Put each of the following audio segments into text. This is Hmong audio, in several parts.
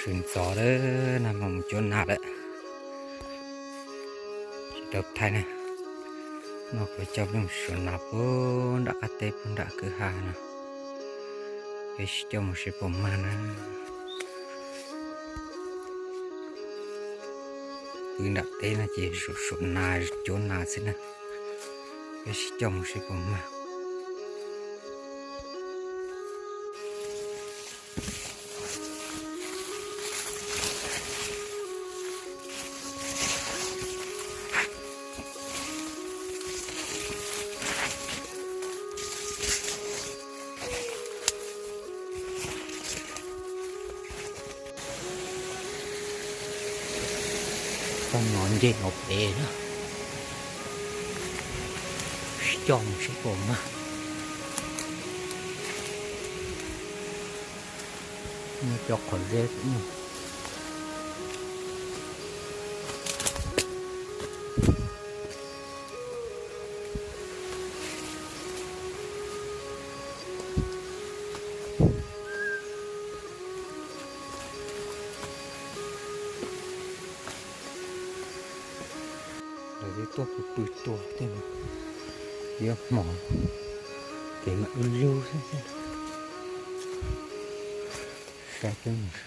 Tsaus ntxov lawm, nag hmo mus cuab nas lawm, tsis tau thaij na. No kuv coj peb mus suav nas puag nram qab teb puag nram kwj ha no, peb sib coj mus seb puas mag na. Pw nram teb no ces suav suav nas cuab nas xwb na, peb sib coj mus seb puas mag. Tau no nce no pem na, sib coj mus seb puas mag. Nyob cov qhov zeb kuj muaj. Lawv twb tuaj pw pw tuag tej no, yuav hmo ces mam lug lug xwb. Saib peb mus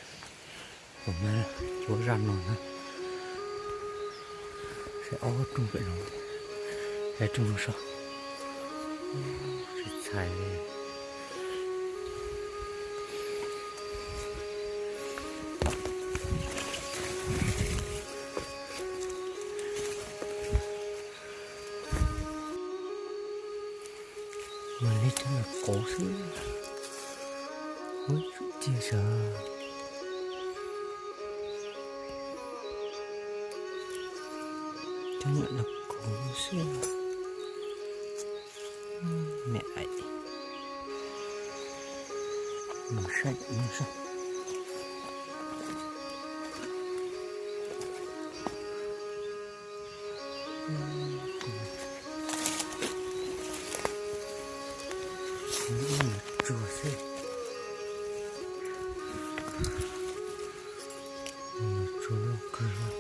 puas mag, cuab zaj no na. Saib ob rooj pem no, saib rooj no so, tsis txhais li. Mas li cov nas qauv xwb, ub, tsum tiag sas. Cov nas qauv xwb, me aim, mus saib mus saib. Nas tsuag xwb, nas tsuag loj kawg.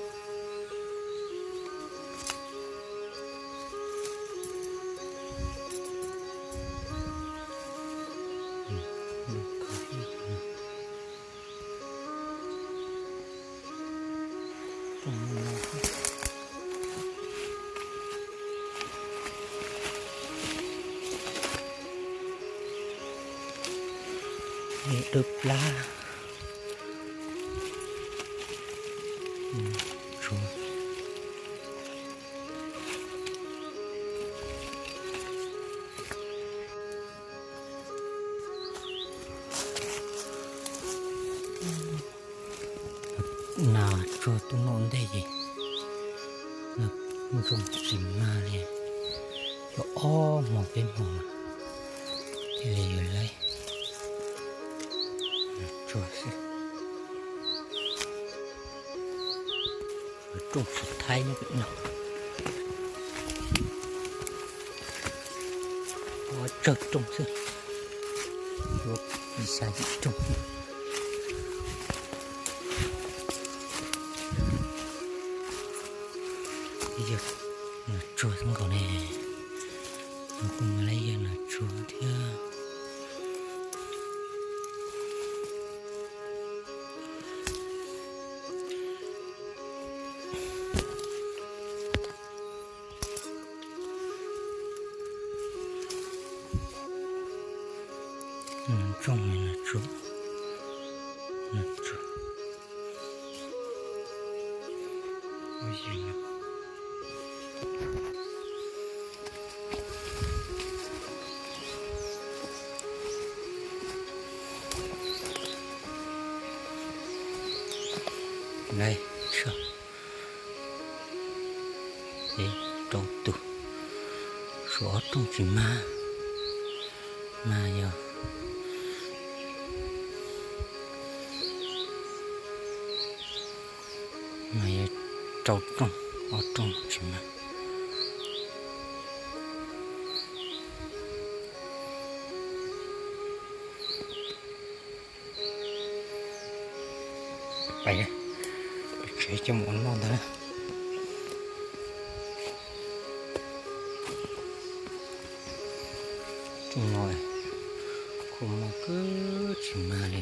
Dawb plab. Tsuag. Nas tsuag tuaj noj ntej ces ntsoo tsis mag li. Yog ob hmo peb hmo mas thiaj li yuav laib. Nas tsuag xwb. Rooj xov thaib nyob pem no. Ob tsawg rooj xwb, yuav ib xya yim rooj. Yog nas tsuag xwb nkaus ne, kuv kuj mus laib yawg nas tsuag thiab. Nas tsuag, nas tsuag, nas tsuag. Rau tus, suav ob rooj tsis mag, mas yog, mas yog rau rooj, ob rooj tsis mag. Pais, tsev coj mus ua noj ntag. Rooj no kuj mog kawg tsis mag li.